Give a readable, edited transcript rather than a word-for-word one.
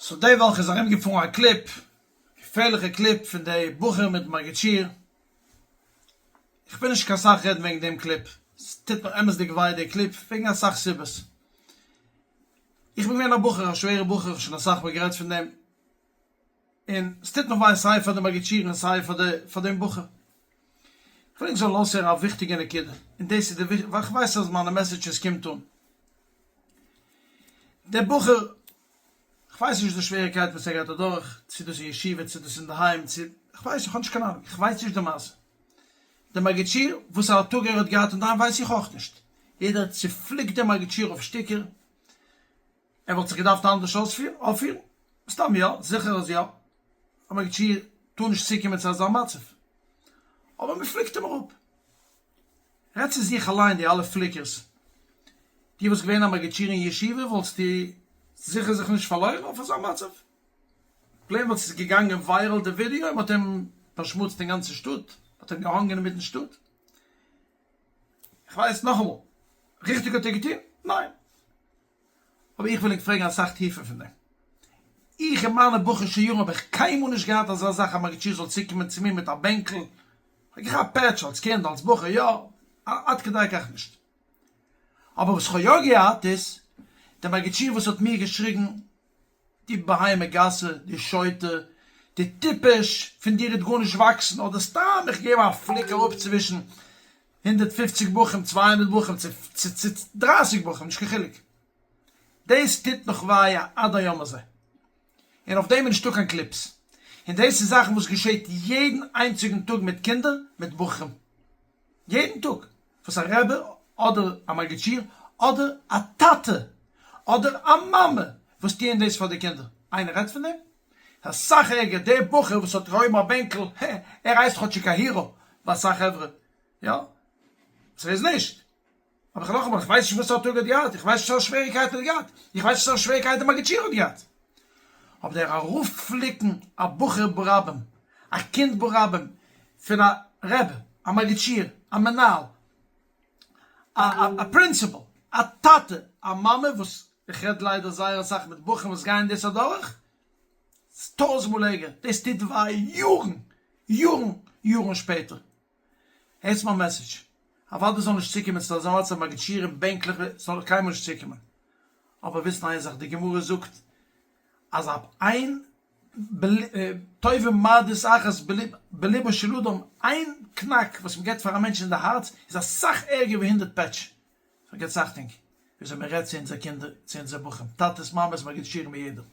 סאו די וואך איז ארום געפארן א קליפ, געפערליכע קליפ פון די בחור מיט מגיד שיעור, איך וויל נישט קיין סאך רעדן וועגן דעם קליפ, ס'טוט מיר אמת'דיג וויי די קליפ וועגן אסאך סיבות, איך בין געווען א בחור א שווערע בחור, איך האב שוין אסאך מאל גערעדט פון דעם, און ס'טוט מיר וויי סיי פאר די מגיד שיעור און סיי פאר די פאר דעם בחור. איך וויל ענק זאלן אויסהערן א וויכטיגע נקודה, און דאס איז די ווייל איך ווייס אז מיינע messages קומט אן. דער בחור, כ'ווייס נישט די שוועריקייטן וואס ער גייט אדורך, צו דאס אין ישיבה, צו דאס אינדערהיים, צו, כ'ווייס, איך האב נישט קיין אהנונג, כ'ווייס נישט די מעשה. דער מגיד שיעור, וואס א טאג ער האט געהאט אינדערהיים ווייס איך אויך נישט. יעדער האט צופליקט דעם מגיד שיעור אויף שטיקער. ער וואלט זיך געדארפט אנדערש אויפפירן? מסתם יא, זיכער אז יא. א מגיד שיעור טאר נישט צוקומען צו אזא מצב. אבער מ'פליקט אים אראפ. רעד צו זיך אליין די אלע פליקערס. דו וואלסט געווען א מגיד שיעור אין ישיבה וואלסטו זיכער זיך נישט פארלוירן אויף אזא מצב. פלעין ווייל ס'איז געגאנגען viral די ווידיאו און מ'האט אים באשמוצט אין גאנצע שטאט, מ'האט אים געהאנגען אינמיטן שטאט. כ'ווייס נאכאמאל, ריכטיג האט ער געטון? ניין. אבער איך וויל ענק פרעגן אסאך טיפער פון דעם. איך אין מיינע בחור'שע יארן האב איך קיינמאל נישט געהאט אזא זאך א מגיד שיעור זאל צוקומען צו מיר מיט א בענקל. כ'האב געכאפט פעטש אלס קינד, אלס בחור יא, עד כדי כך נישט. אבער וואס כ'האב יא געהאט איז, דער מגיד שיעור וואס האט מיר געשריגן, דו בהמה גסה, דו שוטה, דו טיפש, פון דיר וועט גארנישט וואקסן, אדער סתם איך געב א פליק אראפ צווישן 150 בחורים, 200 בחורים, צו 30 בחורים, נישט קיין חילוק. דאס טוט נאך וויי עד היום הזה. און אויף דעם איז נישטא קיין clips. און דאס איז זאכן וואס געשעט יעדן איינציגן טאג מיט קינדער, מיט בחורים. יעדן טאג. וואס א רבי אדער א מגיד שיעור אדער א טאטע אדער א מאמע וואס טוען דאס פאר די קינדער. איינער רעדט פון דעם? אסאך ערגער דער בחור וואס האט געהויבן א בענקל, הע, ער הייסט כאטשיג א hero ביי אסאך חברה, יא? וואס ער איז נישט. אבער איך נאכאמאל, איך ווייס נישט וואס א טאג האט געהאט, איך ווייס נישט וואס א שוועריקייט האט געהאט, איך ווייס נישט וואס א שוועריקייט דער מגיד שיעור האט געהאט. אבער דער אראפפליקן א בחור ברבים, א קינד ברבים, פון א רבי, א מגיד שיעור, א מנהל, א א principal, א טאטע, א מאמע, וואס איך רעד ליידער זייער אסאך מיט בחורים וואס גייען דאס אדורך, ס'איז טויזנט מאל ערגער, דאס טוט וויי יארן, יארן, יארן שפעטער. הערטס מיין message, אוודאי זאל נישט צוקומען צו אזא מצב מגיד שיעורים בענקלעך ס'זאל קיינמאל נישט צוקומען, אבער וויסן איין זאך, די גמרא זאגט אז א איין טובה מרדות אחת בליבו של אדם, איין קנאק וואס מ'געבט פאר א מענטש אין די הארץ איז אסאך ערגער ווי הונדרעט פעטש, סאו געטס אכטונג וויאזוי מ'רעדט צו אונזער קינדער, צו אונזער בחורים, טאטעס מאמעס מגיד שיעורים יעדער.